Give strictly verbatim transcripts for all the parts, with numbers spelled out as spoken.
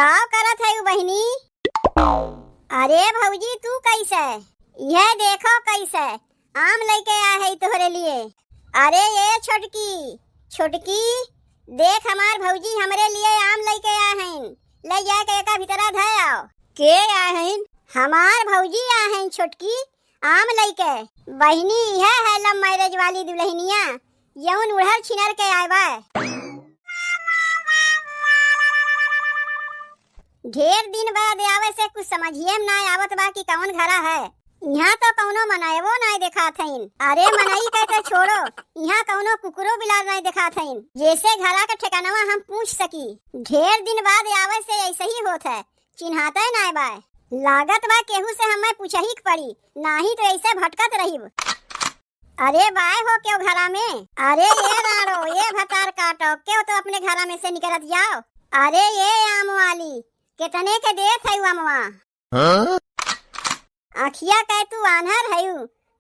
काव करत हयू बहिनी? अरे भौजी, तू कैसे? यह देखो कैसे आम लइके आ है तोहरे लिए। अरे ये छोटकी, छोटकी, देख हमार भौजी हमरे लिए आम लइके आ हैं, ले जाके एका भीतरा धय आओ। के आ हैं? हमार भौजी आ हैं छोटकी, आम लइके। बहिनी, यह है love marriage वाली दुल्हनिया, जौन उड़हर छिनर के आए बा। ढेर दिन बाद आवे से कुछ समझिए में ना आवत बा कि कौन घरा है। यहाँ तो कौनो मनयवो नाय देखात हइन। अरे मनई के तो छोड़ो, यहाँ कौनो कुकुरो बिलार नाय देखात हइन, जैसे घरा के ठिकानवा हम पूछ सकी। ढेर दिन बाद आवे से ऐसे ही होत है, चिन्हाते नाय बा। लागत बा केहू से हमें पूछही के पड़ी, नाही तो ऐसे भटकत रहिब। अरे बाय हो, केव घरा में? अरे ये राड़ो, ये भतार काटो, केव तो अपने घरा में से निकलत जाओ। अरे ये आम वाली, कितने के देत है अमवा? हाँ? अखिया के तू आन्हर हयू,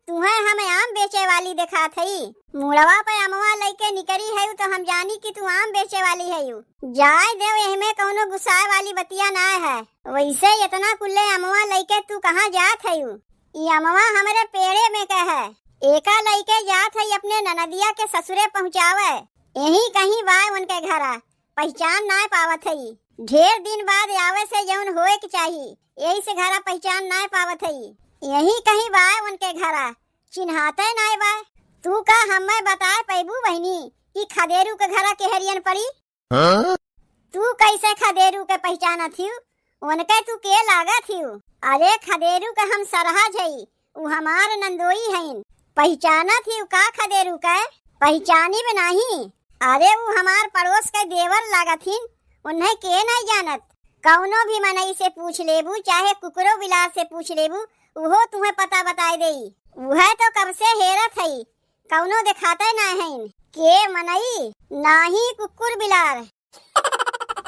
तुहे हम आम बेचे वाली देखात हई। मुड़वा पे अमवा लइके निकरी हयू तो हम जानी कि तू आम बेचे वाली हयू। जाए देव, एहमे कौनो गुस्साए वाली बतिया ना है। वैसे इतना कुल्ले अमवा लइके तू कहाँ जात हयू? ई अमवा हमरे पेड़े में के है, एका लइके जात हई अपने ननदिया के ससुरे पहुँचावे। यही कहीं बाय उनके घरा, पहचान नाय पावत हई। ढेर दिन बाद आवे से जौन होए के चाही, यही से घरा पहचान नाय पावत हई। यही कहीं बाय उनके घरा, चिन्हाते नाय बा। तू का हमें बताए पैबू बहिनी कि खदेरू के घरा केहरियन पड़ी? हाँ? तू कैसे खदेरू के पहचानत हिउ? उनके तू के लागत हिउ? अरे खदेरू के हम सरहज हई, उ हमार नंदोई हईन। पहचानत हिउ का खदेरू के? पहचानिब नाही। अरे उ हमार पड़ोस के देवर लागत हिन, उन्हें के नहीं जानत। कौनो भी मनई से पूछ लेबू, चाहे कुकुरो बिलार से पूछ लेबू, उहो तुम्हें पता बताए देई। उहे तो कब से हेरत हई, कौनो देखाते ना हईन। के मनई? नाही कुकुर बिलार।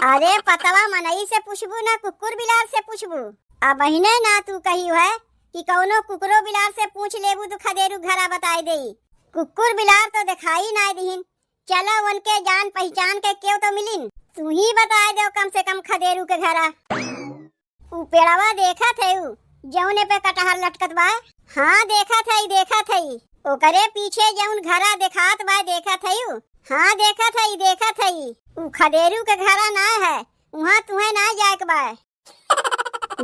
अरे पतवा मनई से पूछबू ना कुकुर बिलार से पूछबू? अबहिने ना तू कही है कि कौनो कुकुरो बिलार से पूछ लेबू तो खदेरू घरा बताए देई। कुकुर बिलार तो देखाई ना दिहिन। चलो उनके जान पहचान के केव तो मिलिन। तू ही बताए दो कम से कम खदेरू के घरा। उ पेड़वा देखत है उ, जौने पे कटहर लटकत बा? हाँ, देखत हई, देखत हई। ओकरे पीछे जौन घरा देखात बा, देखत हई उ? हाँ, देखत हई, देखत हई। उ खदेरू के घरा ना है, उहाँ तुहे ना जाए के बा।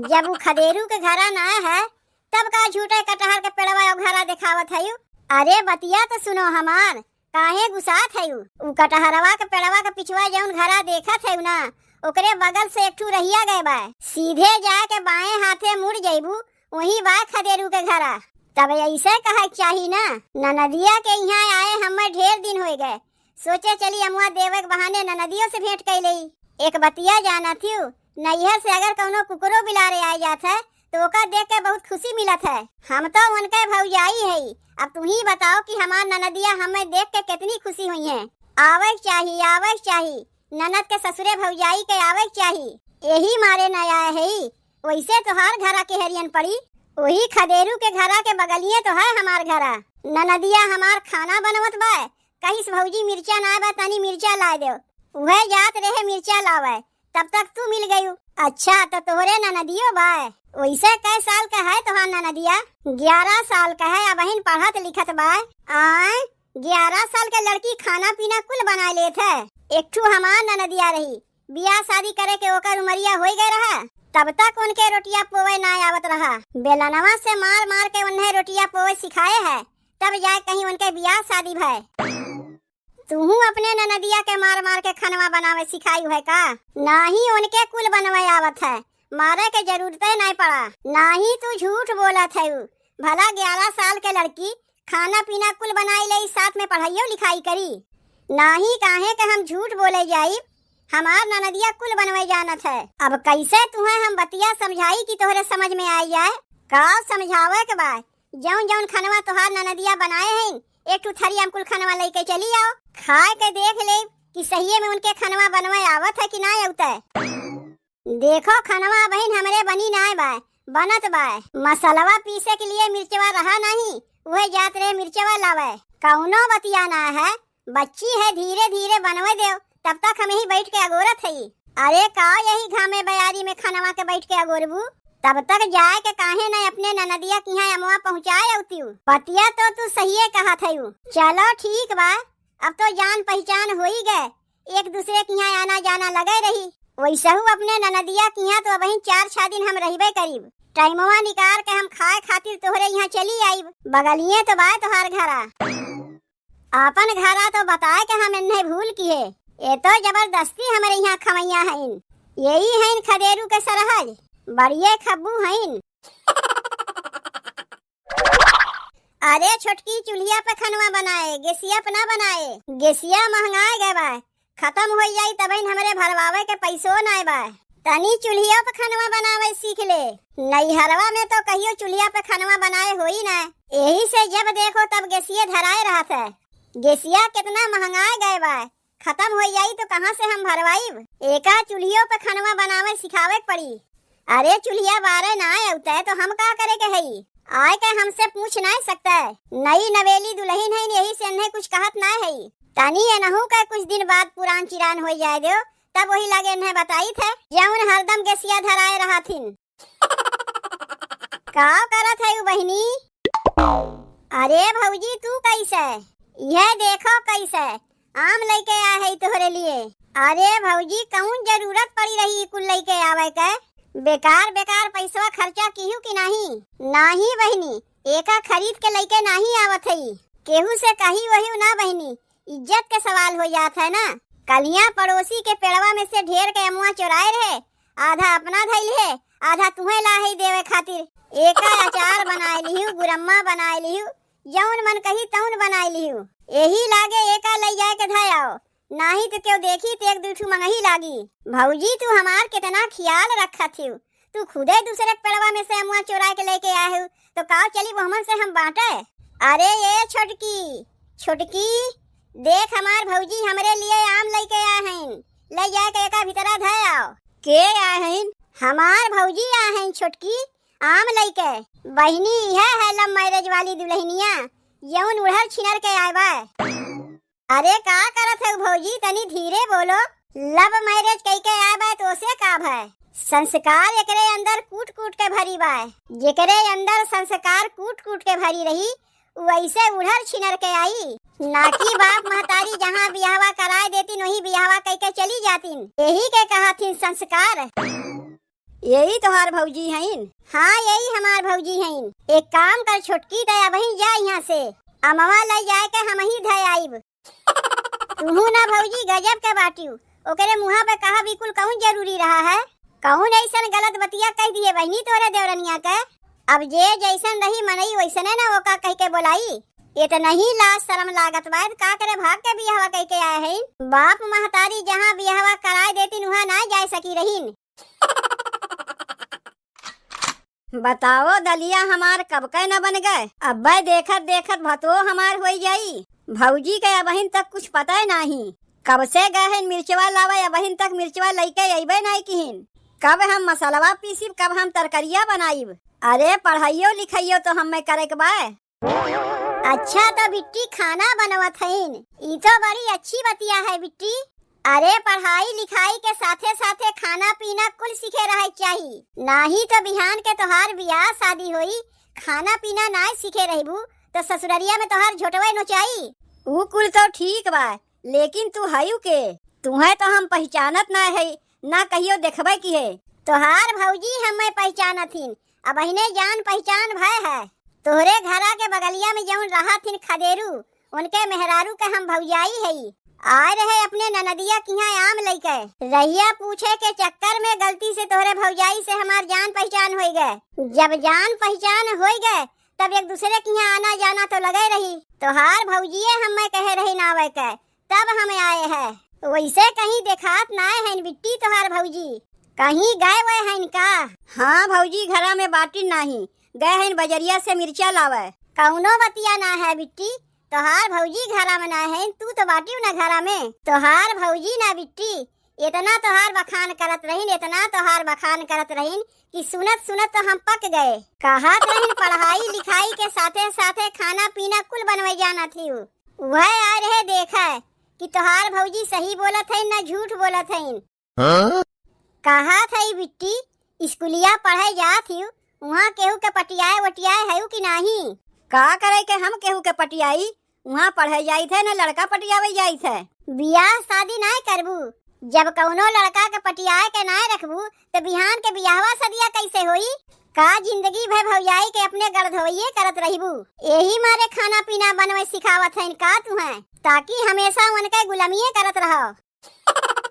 जब उ खदेरू के घरा ना है, तब का झूठे कटहर के पेड़वा और घरा देखावत हई उ? अरे बतिया तो सुनो हमार, काहे गुसात हयू? उ कटहरवा के पेड़वा के पिछवा जौन घरा देखत हयू ना, ओकरे बगल से एक ठू रहिया गए बा। सीधे जाके बाएं हाथे मुड़ जइबू, वहीं बा खदेरू के घरा। तब ऐसे कहे के चाही ना, ननदिया के यहाँ आए हमें ढेर दिन होए गए, सोचे चली अमुआ देवे के बहाने ननदियों से भेंट कर लेई। एक बतिया जानत हिउ, नैहर से अगर कौनो कुकुरो बिलारे आए जात है, तो ओका देख के बहुत खुशी मिलत है। हम तो उनके भौजाई हई, अब तू ही बताओ कि हमार ननदिया हमें देख के कितनी खुशी हुई है। आवे के चाही, आवे के चाही, ननद के ससुरे भौजाई के आवे के चाही, यही मारे न आए हई। वैसे तोहार घरा केहरियन पड़ी, वही खदेरू के घरा के बगलिए तो है हमार घरा। ननदिया हमार खाना बनवत बा, कहिस भौजी मिर्चा नाय बा, तनी मिर्चा लाए देव। उहे जात रहे मिर्चा लावे, तब तक तू मिल गयू। अच्छा, तो तोहरे ननदियो बा? वैसे कै साल का है तोहार ननदिया? ग्यारह साल का है, अबहिन पढ़त लिखत बा। आय, ग्यारह साल के लड़की खाना पीना कुल बना लेत है। एक ठू हमार ननदिया रही, बियाह शादी करे के ओकर उमरिया होई गए रहा, तब तक उनके रोटिया पोवे ना आवत रहा। बेलनवा से मार मार के उन्हें रोटिया पोवे सिखाए है, तब जाए कहीं उनके बियाह शादी भय। तूहू अपने ननदिया के मार मार के खनवा बनावे सिखायू है का? नाही, उनके कुल बनवे आवत है, मारे के जरूरते नहीं पड़ा। नाही, तू झूठ बोलत है। भला ग्यारह साल के लड़की खाना पीना कुल बनाई ले, साथ में पढ़ाइयो लिखाई करी। नाही, काहे के हम झूठ बोले जाई, हमार ननदिया कुल बनवे जानत है। अब कैसे तुहें हम बतिया समझाई कि तोहरे समझ में आई जाए? का समझावे के बा? जौन जौन खनवा तोहार ननदिया बनाए हैं, एक ठू थरिया में कुल खनवा लेके चली आओ। खाए के देख ले कि सहिए में उनके खनवा बनवे आवत है कि ना आवत है। देखो खनवा बहिन हमरे बनी नाय बाय, बनत बाय। मसलवा पीसे के लिए मिर्चवा रहा नहीं, उहे जात रहे मिर्चवा लावे। कौनो बतिया ना है, बच्ची है, धीरे धीरे बनवे देव, तब तक हम यही बैठ के अगोरत हई। अरे का यही घामे बयारी में खनवा के बैठ के अगोरबू? तब तक जाए के काहे न अपने ननदिया किहाँ अमवा पहुँचाए अउतिउ। बतिया तो तू सहिए कहत हइउ। चलो ठीक बा, अब तो जान पहिचान होई गए, एक दूसरे किहाँ आना जाना लगे रही। वैसहू अपने ननदिया किहाँ तो अबहिन चार छह दिन हम रहिबे करीब। टाइमवा निकार के हम खाए खातिर तोहरे इहाँ चली आइब। बगलिए तो बाय तोहार घरा। आपन घरा तो बताए के हम एन्हे भूल किहे। ए तो जबरदस्ती हमरे इहाँ खवैया हइन। यही हइन खदेरू के सरहज, बड़िए खब्बू हइन। अरे छोटकी, चुल्हिया पे खनवा बनाए, गेसिया पे ना बनाए। गेसिया महंगाए गए बा, खतम होइ जाई तबहिन हमरे भरवावे के पैसो नाय बा। तनी चुल्हियो पे खनवा बनावे सीख ले। नैहरवा में तो कहियो चुल्हिया पे खनवा बनाए होई ना, एही से जब देखो तब गेसिये धराए रहत है। गेसिया केतना महंगाए गए बा, खतम होइ जाई तो कहाँ से हम भरवाइब? एका चुल्हियो पे खनवा बनावे सिखावे के पड़ी। अरे चुल्हिया बारे ना अउते तो हम का करे के हई? आए के हमसे पूछ नाय सकते। नई नवेली दुलहिन हइन, यही से एन्हे कुछ कहत नाय हई। तनी एनहू के कुछ दिन बाद पुरान चिरान होइ जाए देउ, तब वही लागे एन्हे बताइत है, जउन हरदम गेसिया धराए रहथिन। का करत हइउ बहिनी? अरे भौजी, तू कैसे? यह देखो कैसे आम लइके आ है तोहरे लिए। अरे भौजी, कौन जरूरत पड़ी रही ई कुल लइके आवे के? बेकार बेकार पैसवा खर्चा किहू कि नाही? नाही बहिनी, एका खरीद के लइके नाही आवत हई। केहू से कही वही ना बहिनी, इज्जत के सवाल हो जात है ना। कलिया पड़ोसी के पेड़वा में से ढेर के अमुआ चोराए रहे, आधा अपना धइल है, आधा तुहे ला है देवे खातिर। एका अचार बनाए लिहू, गुरम्मा बनाए लिहू, जौन मन कही तौन बनाए लिहू। यही लागे एका लई जाए के धय आओ, नाही तो केहू देखी तो एक दू ठू मंगही लागी। भौजी, तू हमार कितना खियाल रखत हिउ, तू खुदे दूसरे के पेड़वा में से अमुआ चोरा के लेके आए हो, तो काव चली वो हमन से हम बांटे? अरे ये छोटकी, छोटकी, देख हमार भौजी हमरे लिए आम लेके आए हैं, ले जाए के एका भीतरा धय आओ। के आए हैं? हमार भौजी आए हैं छोटकी, आम लेके। बहिनी, यह है love marriage वाली दुल्हनिया, यौन उड़हर छिनर के आए बा। अरे का करत है भौजी, तनी धीरे बोलो। Love marriage कई के आए बा तो से का भय? संस्कार एकरे अंदर कूट कूट के भरी बा। जेकरे अंदर संस्कार कूट कूट के भरी रही, उ ऐसे उड़हर छिनर के आई। ना कि बाप महतारी जहाँ बियाहवा कराए देतिन, वही बियाहवा कई के चली जातिन। यही के कहथिन संस्कार। यही तोहार भौजी हईन? हाँ, यही हमार भौजी हईन। एक काम कर छोटकी, तै अबहीं जा यहाँ से, अमवा लइ जाए के हमही धय आइब। तुहू ना भौजी गजब के बाटिउ, ओकरे मुँहा पे कहा बिल्कुल कौन जरूरी रहा है? कौन ऐसन गलत बतिया कह दिए बहिनी तोरे देवरनिया के? अब जे जैसन रही मनई वैसने ना ओका कह के बोलाई। इतना ही लाज शरम लागत बा, का करे भाग के बियाहवा कह के आए हईन। बाप महतारी जहाँ बियाहवा कराए देतिन उहाँ ना जाए सकी रहीन। बताओ दलिया हमार कब के न बन गए, अब्बे देखत देखत भतो हमार होई जाई। भौजी के अबहिन तक कुछ पता ही नाही, कब से गए हैं मिर्चवा लावे, अबहिन तक मिर्चवा लइके अइबे नाही किहिन। कब हम मसलवा पीसिब, कब हम तरकरिया बनाइब? अरे पढ़ाइयो लिखाइयो तो हमें करे के बा। अच्छा तो बिट्टी खाना बनवत हईन, ई तो बड़ी अच्छी बतिया है बिट्टी। अरे पढ़ाई लिखाई के साथे साथे खाना पीना कुल सीखे रहे चाही, नाही तो बिहान के तोहार बियाह शादी होई, खाना पीना नाय सीखे रहबू तो ससुररिया में तोहार झोटवे नोचाई। ऊ कुल तो ठीक बा, लेकिन तू हयू के? तुहे तो हम पहिचानत ना है, ना कहियो देखबे किहे। तोहार भौजी हमें पहिचानत हिन, अबहिने जान पहिचान भय है। तोहरे घरा के बगलिया में जौन रहत हिन खदेरू, उनके मेहरारू के हम भौजाई हई। आए रहे अपने ननदिया किहाँ आम लइके। रहिया पूछे के चक्कर में गलती से तोहरे भौजाई से हमार जान पहिचान होई गए। जब जान पहिचान होई गए, तब एक दूसरे किहाँ आना जाना तो लगे रही। तोहार भौजिये हमें कहे रही ना आवे के, तब हम आए है। वैसे कहीं देखात नाय है बिट्टी तोहार भौजी, कहीं गए हुए हैं का? हाँ भौजी, घरा में बाटिन नाही, गए हैं बजरिया से मिर्चा लावे। कौनो बतिया ना है बिट्टी, तोहार भौजी घरा में ना है, तू तो बाटिउ ना घरा में। तोहार भौजी ना बिट्टी, इतना तोहार बखान करत रहीन, इतना तोहार बखान करत रहीन कि सुनत सुनत तो हम पक गए। कहत रहीन पढ़ाई लिखाई के साथे साथे खाना पीना कुल बनवे जानत हिउ। वह आ रहे देखे कि तोहार भौजी सही बोलत हईन ना झूठ बोलत हईन। हाँ? कहा थई बिट्टी, स्कूलिया पढ़े जात हिउ, उहाँ केहू के पटियाए वटियाए हइउ कि नाही? का करे के हम केहू के पटियाई? उहाँ पढ़े जाइत है, न लड़का पटियावे जाइत है। बियाह शादी नाय करबू? जब कउनो लड़का के पटियाए के नाय रखबू, त बिहान के बियाहवा सदिया कइसे होई? का जिंदगी भर भौजाई के अपने गड़धवइये करत रहिबू? एही मारे खाना पीना बनवे सिखावत हइन का तुहें, ताकि हमेशा उनके गुलामिये करत रहो?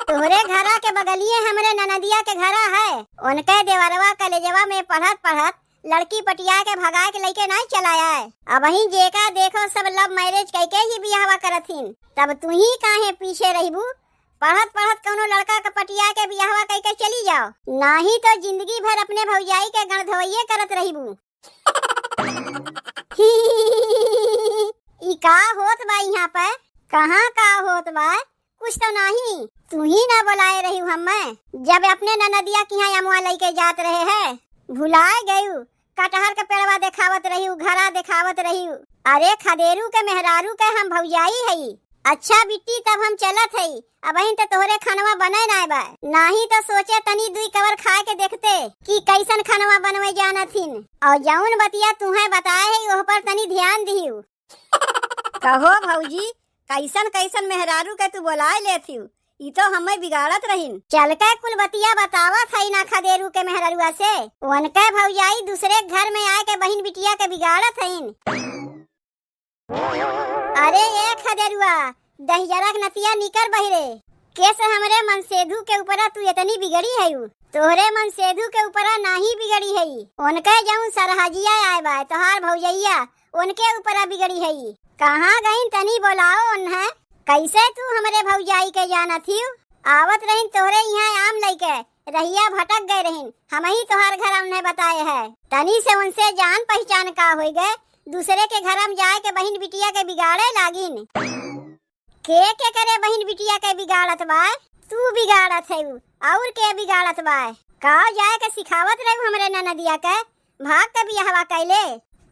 तोहरे घरा के बगलिए हमरे ननदिया के घरा है। उनके देवरवा कलेजवा में पढ़त पढ़त लड़की पटिया के भगाए के लइके नाई चला आए। अबहीं जेका देखो सब love marriage कइके ही बियाहवा करत हिन, तब तुही काहे पीछे रहिबू? पढ़त पढ़त कउनो लड़का के पटिया के बियाहवा कइके चली जाओ, नाही तो जिंदगी भर अपने भौजाई के गणधवइये करत रहिबू। ई का होत बा इहाँ पे? कहाँ का होत बा? कुछ तो नाही, तुही ना बोलाए रहिउ हम्मे, जब अपने ननदिया किहाँ अमवा लइके जात रहे है। भुलाए गइउ, कटहर के पेड़वा देखावत रहिउ, घरा देखावत रहिउ। अरे खदेरू के मेहरारू के हम भौजाई हई। अच्छा बिट्टी, तब हम चलत हई, अबहिन त तोहरे खनवा बने नाय बा, नाही त सोचे तनी दुई कवर खाए के देखते कि कइसन खनवा बनवे जानत हिन। अउर जउन बतिया तुहें बताए हई, ओह पर तनी ध्यान दिहिउ। कहो भौजी, कइसन कइसन मेहरारू के तू बोलाए लेत हिउ? ई तो हम्मे बिगाड़त रहिन। चल के कुल बतिया बतावत हई ना खदेरू के मेहररुआ से। उनके भौजाई दूसरे के घर में आए के बहिन बिटिया के बिगाड़त हइन। अरे ए खदेरुआ, दहिजरा के नतिया निकर बहिरे। केस हमरे मनसेधु के ऊपरा तू एतनी बिगड़ी हइउ? तोहरे मनसेधु के ऊपरा नाही बिगड़ी हई। उनके जउन सरहजिया आए बा, तोहार भौजइया, उनके ऊपरा बिगड़ी हई। कहाँ गइन तनी बोलाओ उन्हें। कइसे तू हमरे भौजाई के जानत हिउ? आवत रहिन तोहरे इहाँ आम लइके, रहिया भटक गए रहिन, हमही तोहार घर उन्हें बताए है। तनी से उनसे जान पहिचान का होइ गए, दूसरे के घर में जाए के बहिन बिटिया के बिगाड़े लागिन। के के करे बहिन बिटिया के बिगाड़त बा? तू बिगाड़त है, अउर के बिगाड़त बा? का जाए के सिखावत रहू हमरे ननदिया के, भाग के बियाहवा कैले?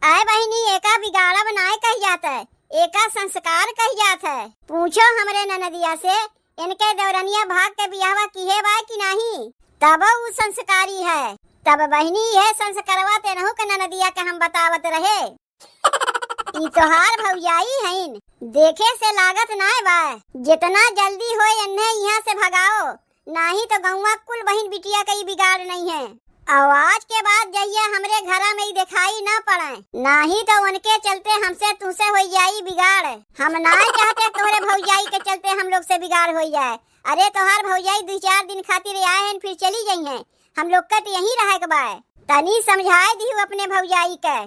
आए बहिनी, एका बिगाड़ब नाय कह जात है, एका संस्कार कह जात है। पूछो हमरे ननदिया से, इनके देवरनिया भाग के बियाहवा किहे बा कि नाही, तब उ संस्कारी है। तब बहिनी, यह संस्कारवा तेनहू के ननदिया के हम बतावत रहे। ई तोहार भौजाई हइन, देखे से लागत नाय बा। जितना जल्दी होए एन्हे इहाँ से भगाओ, नाही तो गउँवा कुल बहिन बिटिया के ई बिगाड़ नहीं है। अउ आज के बाद जहिया हमरे घरा में ई देखाई ना पड़े, नाही तो उनके चलते हमसे तुसे होई जाई बिगाड़। हम नाय चाहते तोहरे भौजाई के चलते हम लोग से बिगाड़ होई जाए। अरे तोहार भौजाई दुई चार दिन खातिर आए हैं, फिर चली गई हैं। हम लोग के तो यहीं रहे के बा। तनी समझाए दिहु अपने भौजाई के।